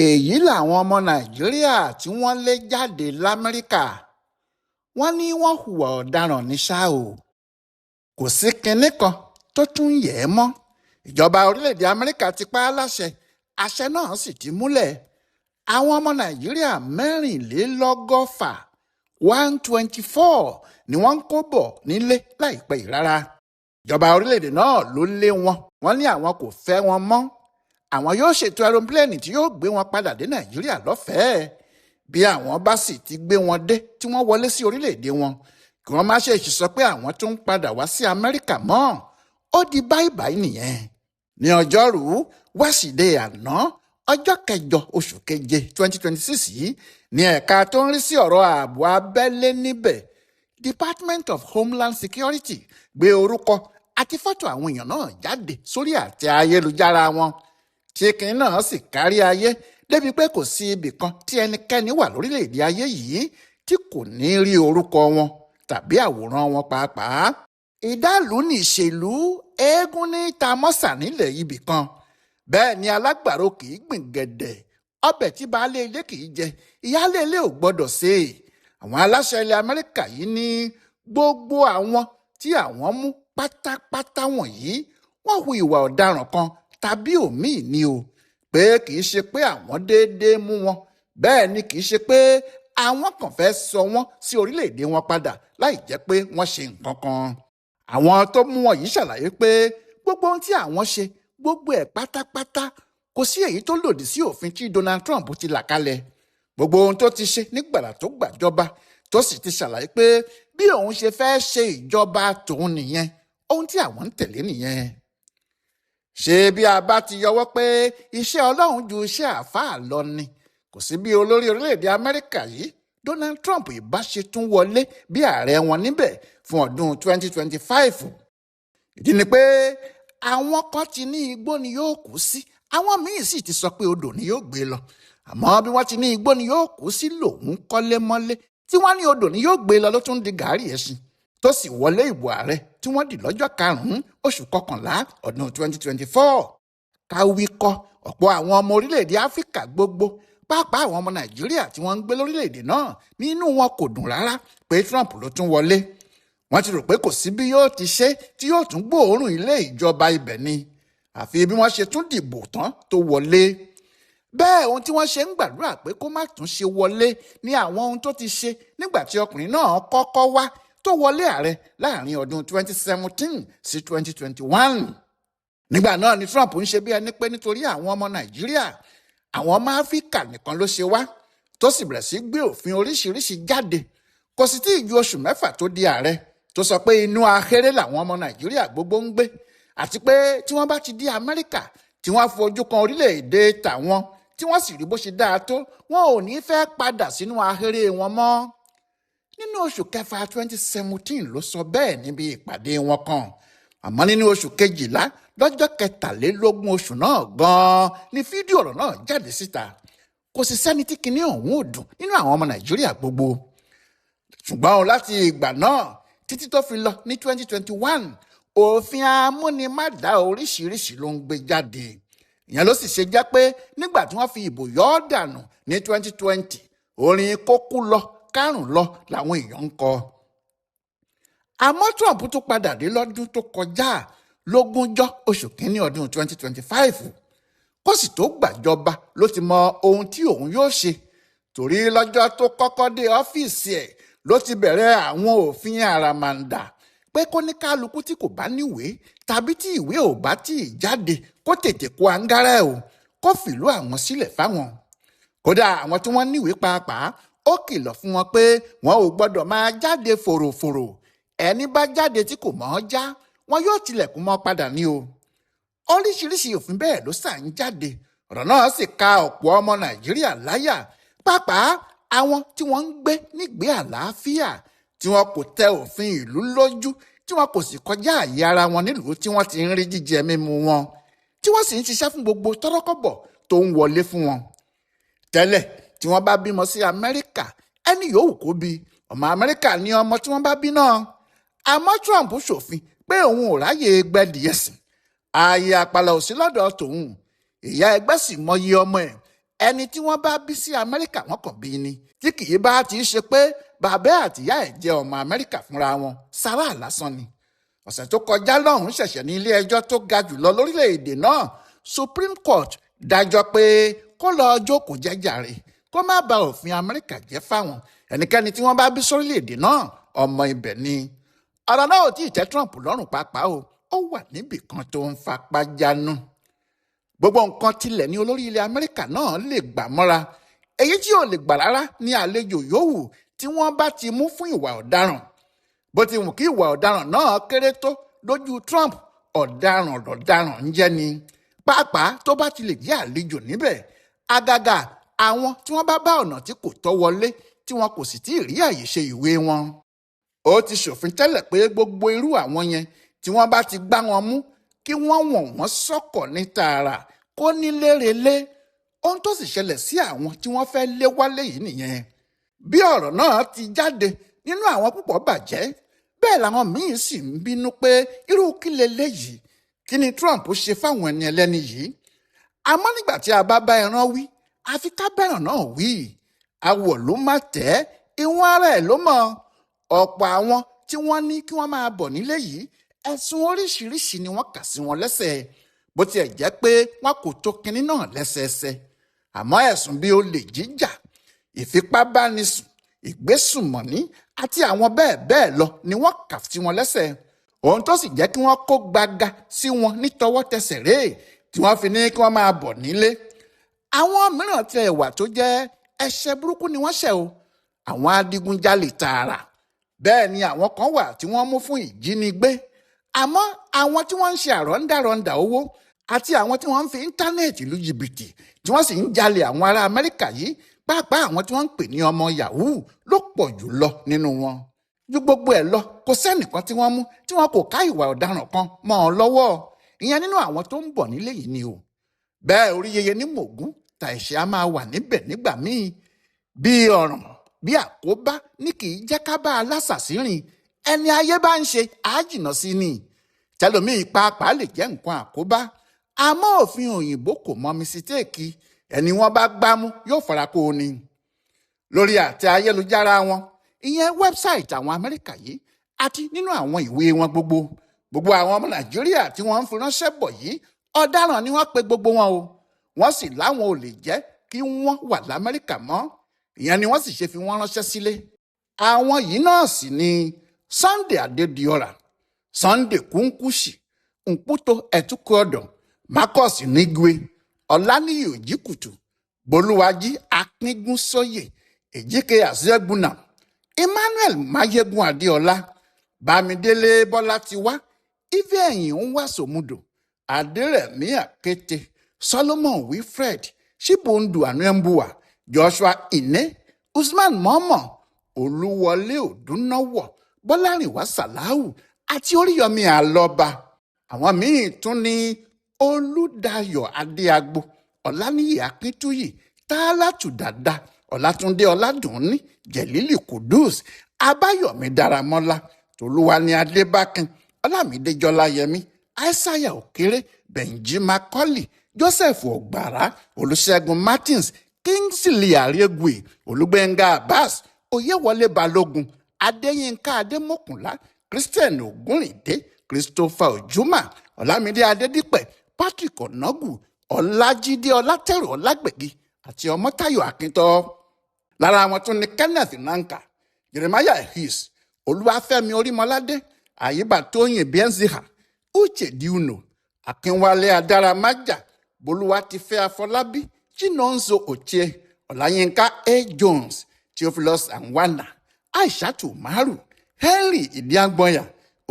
Èyí làwọn ọmọ Nàìjíríà tí wọ́n lé jáde lamẹ́ríkà, wọ́n ní wọ́n hùwà ọ̀daràn ní ṣá o. Kò sí kinní kan tó tún yẹ̀ ẹ́ mọ́. Ìjọba orílẹ̀-èdè Amẹ́ríkà ti pa á láṣẹ, àṣẹ náà sì ti múlẹ̀. Àwọn ọmọ Nàìjíríà 124, 124, ni wọ́n ń kó bọ̀ nílé láìpẹ́ yìí rárá. Ìjọba orílẹ̀-èdè náà ló lé wọn, wọ́n ní àwọn kò fẹ́ wọn mọ́. Àwọn yóò ṣètò aeroplane tí yóò gbé wọn padà dé Nàìjíríà lọ́fẹ̀ẹ́. Bí àwọn bá sì ti gbé wọn dé tí wọ́n wọlé sí orílẹ̀-èdè wọn, kí wọ́n má ṣe sọ pé àwọn tó ń padà wá sí Amẹ́ríkà mọ́. Ó di báyìí báyìí nìyẹn. Ní ọjọ́rùú wẹ́sídẹ̀ẹ́ àná, ọjọ́ 8 oṣù keje 2026 yìí, ní ẹ̀ka tó ń rí sí ọ̀rọ̀ ààbò abẹ́lé níbẹ̀, Department of Homeland Security, gbé orúkọ àti fọ́tò àwọn èèyàn náà jáde sórí àtẹ ayélujára wọn, tí kinní náà sì kárí ayé débi pé kò sí ibì kan tí ẹnikẹ́ni wà lórílẹ̀‐èdè ayé yìí tí kò ní rí orúkọ wọn tàbí àwòrán wọn pàápàá. Ìdálù ní ìṣèlú, eégún ní tamọ́sà nílẹ̀ ibì kan. Bẹ́ẹ̀ ni alágbàro kì í gbìn gẹ̀dẹ̀, ọbẹ̀ tí baálé ilé kì í jẹ, ìyáálé ilé ò gbọ́dọ̀ ṣe é. Àwọn aláṣẹ ilẹ̀ Amẹ́ríkà yìí ní gbogbo àwọn tí àwọn mú pátápátá wọ̀nyí, wọ́n hu ìwà ọ̀daràn kan tàbí òmíì ni o, pé kì í ṣe pé àwọn déédéé mú wọn, bẹ́ẹ̀ ni kì í ṣe pé àwọn kàn fẹ́ sọ wọ́n sí orílẹ̀-èdè wọn padà láì jẹ́ pé wọ́n ṣe nǹkan kan. Àwọn tó mú wọn yìí ṣàlàyé pé gbogbo ohun tí àwọn ṣe, gbogbo ẹ̀ pátápátá, kò sí èyí tó lòdì sí òfin tí Donald Trump ti là kalẹ̀, gbogbo ohun tó ti ṣe nígbàrà tó gbàjọba, tó sì ti ṣàlàyé pé bí òun ṣe fẹ́ ṣe ìjọba tòun nìyẹn, ohun tí àwọn ń tẹ̀lé nìyẹn. Ṣé bí a bá ti yọwọ́ pé iṣẹ́ Ọlọ́run ju iṣẹ́ àáfàá lọ ni, kò sí bí olórí orílẹ̀-èdè Amẹ́ríkà yìí, Donald Trump, ìbá ṣe tún wọlé bí ààrẹ wọn níbẹ̀ fún ọdún 2025. Ìdí ni pé àwọn kan ti ní igbó ni yóò kú sí, àwọn míín sì ti sọ pé odò ni yóò gbé lọ. Àmọ́ bí wọ́n ti ní igbó ni yóò kú sí lòun kọ́lé mọ́lé, tí wọ́n ní odò ni yóò gbé lọ ló tún di gàárì ẹṣin, tó sì wọlé ìbò ààrẹ tí wọ́n dì lọ́jọ́ 5 oṣù 11 ọdún 2024. Káwí kọ́, ọ̀pọ̀ àwọn ọmọ orílẹ̀-èdè Áfíríkà gbogbo, pàápàá àwọn ọmọ Nàìjíríà tí wọ́n ń gbé lórílẹ̀-èdè náà, nínú wọn kò dùn rárá pé Trump ló tún wọlé. Wọ́n ti rò pé kò sí bí yóò ti ṣe tí yóò tún gbóòórùn ilé ìjọba ibẹ̀ ni, àfi bí wọ́n ṣe tún dìbò tán tó wọlé. Bẹ́ẹ̀ ohun tí wọ́n ṣe ń gbàdúrà pé kó má tún ṣe wọlé ní àwọn ohun tó ti ṣe nígbà tí ọkùnrin náà kọ́kọ́ wá tó wọlé ààrẹ láàrin ọdún 2017 sí 2021. Nígbà náà ni Trump ń ṣe bí ẹni pé nítorí àwọn ọmọ Nàìjíríà, àwọn ọmọ Áfíríkà nìkan ló ṣe wá, tó sì bẹ̀rẹ̀ sí gbé òfin oríṣiríṣi jáde. Kò sì tí ì ju oṣù 6 tó di ààrẹ tó sọ pé inú ahéré làwọn ọmọ Nàìjíríà gbogbo ń gbé, àti pé tí wọ́n bá ti dé Amẹ́ríkà, tí wọ́n fojú kan orílẹ̀-èdè tàwọn, tí wọ́n sì rí bó ṣe dáa tó, wọn ò ní fẹ́ padà sínú ahéré wọn mọ́. Nínú oṣù kẹfà 2017 ló sọ bẹ́ẹ̀ níbi ìpàdé wọn kan. Àmọ́ nínú oṣù 12, lọ́jọ́ 23 oṣù náà gan-an ni fídíò ọ̀rọ̀ náà jáde síta. Kò sì sẹ́ni tí kinní ọ̀hún ò dùn nínú àwọn ọmọ Nàìjíríà gbogbo. Ṣùgbọ́n láti ìgbà náà títí tó fi lọ ní 2021, òfin amúnimádá oríṣiríṣi ló ń gbé jáde. Ìyẹn ló sì ṣe jẹ́ pé nígbà tí wọ́n fi ìbò yọ ọ́ dànù ní 2020, orin kókú lọ kárùn lọ làwọn èèyàn ń kọ. Àmọ́ Trump tún padà dé lọ́dún tó kọjá, lógúnjọ́ oṣù 1 ọdún 2025. Kó sì tó gbàjọba ló ti mọ ohun tí òun yóò ṣe, torí lọ́jọ́ tó kọ́kọ́ dé ọ́fíìsì ẹ̀ ló ti bẹ̀rẹ̀ àwọn òfin àràmàǹdà pé kó ní kálukú tí kò bá níwèé tàbí tí ìwé ò bá tí ì jáde kó tètè kó angárá ẹ̀ o, kó fìlú àwọn sílẹ̀ fáwọn. Kódà àwọn tí wọ́n níwèé pàápàá, ó kìlọ̀ fún wọn pé wọn ò gbọ́dọ̀ máa jáde fòròfòrò. Ẹni bá jáde tí kò mọ̀ ọ́n já, wọn yóò tilẹ̀kùn mọ́ padà ní o. Oríṣiríṣi òfin bẹ́ẹ̀ ló sà ń jáde. Ọ̀rọ̀ náà sì ka ọ̀pọ̀ ọmọ Nàìjíríà láyà, pàápàá àwọn tí wọ́n ń gbé nígbé àlàáfíà, tí wọn kò tẹ òfin ìlú lójú, tí wọn kò sì kọjá àyè ara wọn nílùú tí wọ́n ti ń rí jíjẹ mímu wọn, tí wọ́n sì ń ṣiṣẹ́ fún gbogbo tọ́rọ́kọ́bọ̀ tó ń wọlé fún wọn. Tẹ́lẹ̀, tí wọ́n bá bímọ sí Amẹ́ríkà, ẹni yòówù kó bí, ọmọ Amẹ́ríkà ní ọmọ tí wọ́n bá bí náà. Àmọ́ Trump ṣòfin pé òun ò ráyè gbẹ́dìẹ̀sìn, ààyè àpàlà ò sí lọ́dọ̀ tòun. Ìyá ẹgbẹ́ sì mọyì ọmọ ẹ̀. Ẹni tí wọ́n bá bí sí Amẹ́ríkà wọ́n kàn bí ni, tí kì í bá ti ṣe pé bàbá àtìyá ẹ̀ jẹ́ ọmọ Amẹ́ríkà fúnra wọn, sára lásán ni. Ọ̀sẹ̀ tó kọjá lọ́hùn ṣẹ̀ṣẹ̀ ní ilé ẹjọ́ tó ga jùlọ lórílẹ̀‐èdè náà, Supreme Court, dájọ́ pé kó lọ́ọ́ jókòó jẹ́jàre, kó má ba òfin Amẹ́ríkà jẹ́ fáwọn ẹnikẹ́ni tí wọ́n bá bí sórílẹ̀‐èdè náà, ọmọ ibẹ̀ ni. Ọ̀rọ̀ náà ò tí ì tẹ́ Trump lọ́rùn pàápàá o, ó wà níbì kan tó ń fapá jánu. Gbogbo nǹkan tilẹ̀ ní olórí ilẹ̀ Amẹ́ríkà náà lè gbà mọ́ra. Èyí tí ò lè gbà rárá ní àlejò yòówù tí wọ́n bá ti mú fún ìwà ọ̀daràn. Bó ti wù kí ìwà ọ̀daràn náà kéré tó lójú Trump, ọ̀daràn lọ̀daràn ń jẹ́ ni, pàápàá tó bá ti lè jẹ́ àlejò níbẹ̀, àgàgà àwọn tí wọ́n bá bá ọ̀nà tí kò tọ́ wọlé tí wọn kò sì tí ì rí àyè ṣe ìwé wọn. Ó ti ṣòfin tẹ́lẹ̀ pé gbogbo irú àwọn yẹn tí wọ́n bá ti gbá wọn mú, kí wọ́n wọ̀n wọ́n sọ́kọ̀ ní tààrà kó nílé relé. Ohun tó sì ṣẹlẹ̀ sí àwọn tí wọ́n fẹ́ lé wálé yìí nìyẹn. Bí ọ̀rọ̀ náà ti jáde, nínú àwọn púpọ̀ bàjẹ́, bẹ́ẹ̀ làwọn míín sì ń bínú pé irú kí leléyìí, kí ni Trump ṣe fáwọn ẹni ẹlẹ́ni yìí? Àmọ́ nígbà tí a bá bá ẹran wí, àfi ká bẹ̀ràn náà wí. Awọ̀ ló má tẹ́, ìwọ̀n ara ẹ̀ ló mọ̀. Ọ̀pọ̀ àwọn tí wọ́n ní kí wọ́n máa bọ̀ nílé yìí, ẹ̀sùn oríṣiríṣi ni wọ́n kà sí wọn lẹ́sẹ̀, bó tiẹ̀ jẹ́ pé wọn kò tó kinní náà lẹ́sẹẹsẹ. Àmọ́ ẹ̀sùn bíi olè jíjà, ìfipábánisùn, ìgbésùnmọ̀ní àti àwọn bẹ́ẹ̀ bẹ́ẹ̀ lọ ni wọ́n kà sí wọn lẹ́sẹ̀. Ohun tó sì jẹ́ kí wọ́n kó gbaga sí wọn ní tọwọ́ tẹsẹ̀ rèé tí wọ́n fi ní kí wọ́n máa bọ̀ nílé. Àwọn mìíràn tiẹ̀ wà tó jẹ́ ẹ̀ṣẹ̀ burúkú ni wọ́n ṣẹ̀ o, àwọn adigunjalè tààrà. Bẹ́ẹ̀ ni àwọn kan wà tí wọ́n mú fún ìjínigbé. Àmọ́ àwọn tí wọ́n ń ṣe àrọ́ndàrọ́ndà owó àti àwọn tí wọ́n ń fi íńtánẹ́ẹ̀tì lu jìbìtì tí wọ́n sì ń jalè àwọn ará Amẹ́ríkà yìí, pàápàá àwọn tí wọ́n ń pè ní ọmọ yahoo ló pọ̀ jù lọ nínú wọn. Ju gbogbo ẹ̀ lọ, kò sẹ́nìkan tí wọ́n mú tí wọn kò ká ìwà ọ̀daràn kan mọ́ ọ lọ́wọ́, ìyẹn nínú àwọn tó ń bọ̀ nílé yìí ni o. Bẹ́ẹ̀ orí yeye ní mògún ta ẹ̀ṣẹ̀ á máa wà níbẹ̀ nígbà míì, bí ọ̀ràn bí àkóbá ní kì í jẹ́ ká bá alásàsí rìn. Ẹni ayé bá ń ṣe á jìnnà sí ni, tẹlòmíì pàápàá lè jẹ́ nǹkan àkóbá. Àmọ́ òfin òyìnbó kò mọ misiteeki, ẹni wọ́n bá gbámú yóò fara kó o ni. Lórí àtẹ ayélujára wọn, ìyẹn wẹ́bsáìtì àwọn Amẹ́ríkà yìí, àti nínú àwọn ìwé wọn gbogbo, gbogbo àwọn ọmọ Nàìjíríà tí wọ́n ń fi ránṣẹ́ bọ̀ yìí, ọ̀daràn ni wọ́n pe gbogbo wọn o. Wọ́n sì láwọn ò lè jẹ́ kí wọ́n wà l'Amẹ́ríkà mọ́, ìyẹn ni wọ́n sì ṣe fi wọ́n ránṣẹ́ sílé. Àwọn yìí náà sì ni Sunday Adédiọra, Sunday Kúnkúṣì, Nkútó Ẹ̀túkọ̀ọ̀dọ̀, Marcus Nigwe, Ọláníyì Òjìkùtù, Bolúwájí Akíngúnsóyè, Èjìké Àzẹ́gbùnà, Emmanuel Mayegun Adéọlá, Bámidélé Bọ́látiwá, Ifeanyi Nwasomudo, Adérẹ̀mí Àkété, Solomon Wilfred, Chibundu Anuembuwa, Joshua Ine, Usman Momo, Olúwọlé Òdúnáwọ̀, Bọ́lárìnwá Sàláhù àti Oríyọmí Àlọ́ba. Àwọn míín tún ní Olúdayọ̀ Adéagbo, Ọláníyì Akíntúyì, Tálátù Dàda, Ọlátúndé Ọládùnní, Jẹ̀lílì Kudus, Abáyọ̀mí Dáramọ́lá, Tolúwani Adébákin, Ọlámídé Jọláyẹmí, Aísáyà Òkéré, Benji Macaulay, Joseph Ọ̀gbàrá, Olúṣẹ́gun Martins, Kingsley Àrègùè, Olúgbénga Abbas, Oyèwọlé Balógun, Adéyínká Adémọkùnlá, Christian Ògúnrìndé, Christopher Ojuma, Ọlámídé Adédípẹ̀, Patrick Ọ̀nàgù, Ọlájídé Ọlátẹ̀rù Ọlágbẹ̀gì àti Ọmọ́táyọ̀ Akíntọ́. Lára àwọn tún ni Kenneth Nanka, Jeremiah Hughes, Olúwafẹ́mi Orímọládé, Àyíbá Tóyìn Bienziha, Uche Diuno, Akínwálé Adáramájà, Bolúwatifẹ́ Afọlábí, Chinonso Ochie, Ọláyínká A. Jones, Theophilus Anwana, Aishatu Umaru, Henry Ìdíàgbọ̀nyà,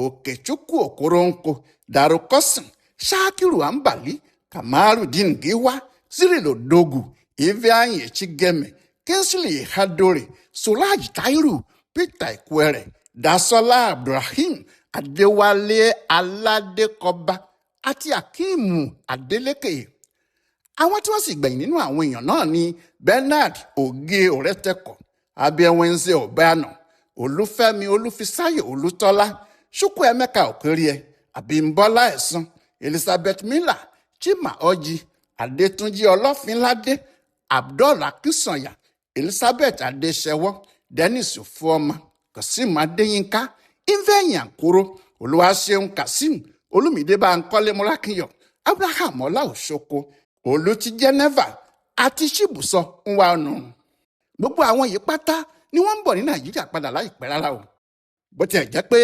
Okechukwu Okoronkwo, Daro Kosin, Shakiru Ambali, Kamarudin Giwa, Cyril Odogu, Ifeanyi Chigeme, Kingsley Hadore, Suraj Tairu, Peter Ikwere, Dasola Abdulrahim, Adéwálé Aládékọba àti Akeem Adeleke. Àwọn tí wọ́n sì gbẹ̀yìn nínú àwọn èèyàn náà ni Bernard Oge Ọ̀rẹ́tẹ̀kọ̀, Abiẹ̀wẹ̀nsẹ̀ Ọ̀bẹ́ànà, Olúfẹ́mi Olúfisáyọ̀ Olútọ́lá, Chukwuemeka Òkèrìẹ, Abímbọ́lá Ẹ̀sán, Elizabeth Miller, Chima Ọjì, Adétúnjì Ọlọ́finládé, Abdul Akinsanya, Elizabeth Adesewo, Dennis Ofuoma, Kazeem Adeyinka, Ifeanyi Akoro, Olúwaṣeun Kazeem, Olúmídé Bánkọ́lé Mọ́lákínyọ̀, Abraham Ọláòṣoko, Olùtí Geneva àti Chibuso Nwaonu. Gbogbo àwọn yìí pátá ni wọ́n ń bọ̀ ní Nàìjíríà padà láìpẹ́ rárá o. Bó tiẹ̀ jẹ́ pé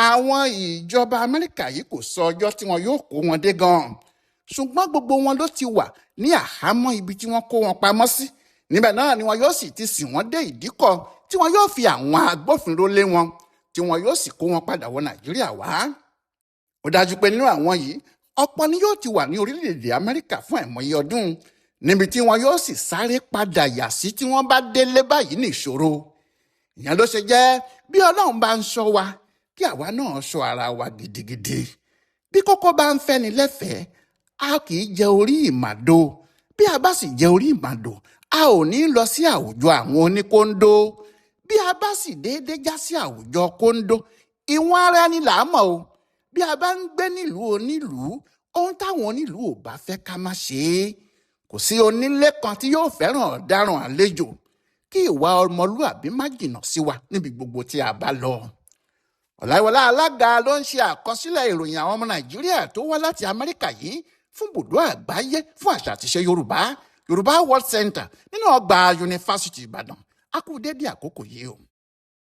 àwọn ìjọba Amẹ́ríkà yìí kò sọ ọjọ́ tí wọn yóò kó wọn dé gan-an, ṣùgbọ́n gbogbo wọn ló ti wà ní àhámọ́ ibi tí wọ́n kó wọn pamọ́ sí. Níbẹ̀ náà ni wọn yóò sì ti sìn wọ́n dé ìdíkọ̀ tí wọn yóò fi àwọn agbófinró lé wọn, tí wọn yóò sì kó wọn padà wọ Nàìjíríà wá. Ó dájú pé nínú àwọn yìí, ọ̀pọ̀ ni yóò ti wà ní orílẹ̀-èdè Amẹ́ríkà fún àìmọye ọdún, níbi tí wọn yóò sì sáré padà yà sí tí wọ́n bá délé báyìí ní ìṣòro. Ìyẹn ló ṣe jẹ́ bí Ọlọ́run bá ń ṣọ́ wa, kí àwa náà ṣọ́ ara wa gidigidi. Bí kókó bá ń fẹ́ni lẹ́fẹ̀ẹ́, a kì í jẹ orí ìmàdo. Bí a bá sì jẹ orí ìmàdo, a ò ní lọ sí àwùjọ àwọn oníkóńdó. Bí a bá sì déédé já sí àwùjọ kóńdó, ìwọ̀n ara ẹni là á mọ̀ o. Bí a bá ń gbé nílùú onílùú, ohun táwọn onílùú ò bá fẹ́ ká má ṣe é. Kò sí onílé kan tí yóò fẹ́ràn ọ̀daràn àlejò. Kí ìwà ọmọlúàbí má jìnnà sí wa níbi gbogbo tí a bá lọ. Ọláyíwọlá Alága ló ń ṣe àkọsílẹ̀ ìròyìn àwọn ọmọ Nàìjíríà tó wá láti Amẹ́ríkà yìí fún bùdó àgbáyé fún àṣà àtiṣe Yorùbá, Yorùbá World Center nínú ọgbà Yunifásítì Ìbàdàn. A kú dédé àkókò yìí o.